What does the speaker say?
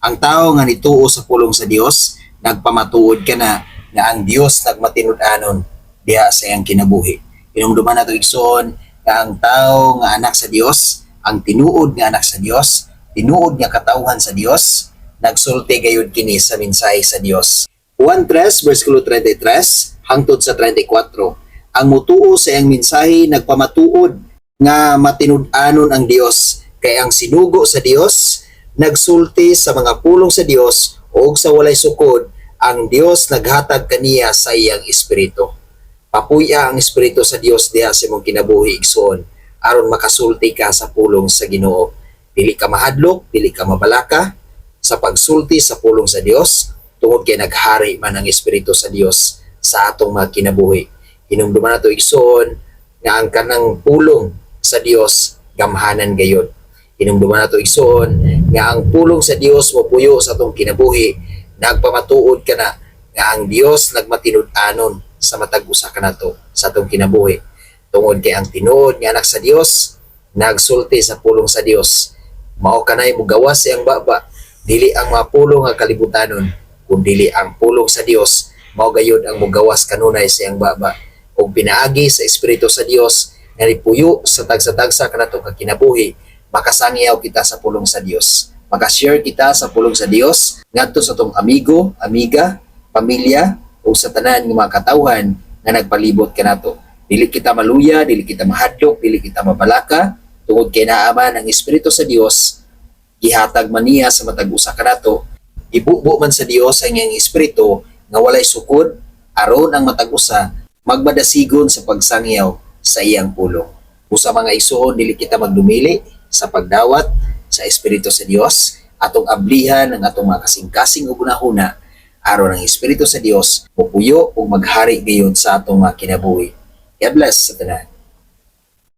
Ang tao nga nituo sa pulong sa Dios, nagpamatuod kana nga ang Dios nagmatinud-anon diha sa iyang kinabuhi. Hinumduman nato, igsoon, nga ang tao nga anak sa Dios, ang tinuod nga anak sa Dios, tinuod nga katawhan sa Dios, nagsulti gayud kini sa mensahe sa Dios. Juan 3 versikulo 33 hangtod sa 34. Ang mutuo sa iyang mensahe nagpamatuod nga matinud-anon ang Dios, kay ang sinugo sa Dios nagsulti sa mga pulong sa Dios ug sa walay sukod ang Dios naghatag kaniya sa iyang espiritu. Papuy-a ang espiritu sa Dios diha sa imong kinabuhi, igsoon, aron makasulti ka sa pulong sa Ginoo. Dili ka mahadlok, dili ka mabalaka sa pagsulti sa pulong sa Dios tungod kay naghari man ang espiritu sa Dios sa atong mga kinabuhi. Hinumduman nato, igsoon, nga ang kanang pulong sa Dios gamhanan gayud. Hinumduman nato, igsoon, nga ang pulong sa Dios mopuyo sa atong kinabuhi, nagpamatuod kana nga ang Dios nagmatinud-anon sa matag usa kanato sa atong kinabuhi. Tungod kay ang tinuod nga anak sa Dios nagsulti sa pulong sa Dios. Mao kanay mugawas siyang baba, dili ang mga pulong nga kalibutanon, kun dili ang pulong sa Dios mao gayud ang mugawas kanunay sa iyang baba. Ug pinaagi sa espiritu sa Dios nga nipuyo sa tagsa-tagsa kanato ka kinabuhi, makasangyaw kita sa pulong sa Dios. Makashare kita sa pulong sa Dios ngadto sa atong amigo, amiga, pamilya o sa tanan nga mga katawhan nga nagpalibot kanato. Dili kita maluya, dili kita mahadlok, dili kita mabalaka tungod kay naa man ang espiritu sa Dios, gihatag man niya sa matag usa kanato. Ibubo man sa Dios ang iyang espiritu nga walay sukod aron ang matag usa magmadasigon sa pagsangyaw sa iyang pulong. Usa, mga igsoon, dili kita magdumili sa pagdawat sa espiritu sa Dios. Atong ablihan ang atong mga kasing-kasing ug hunahuna aron ang espiritu sa Dios mupuyo ug maghari gayud sa atong mga kinabuhi. God bless sa tanan.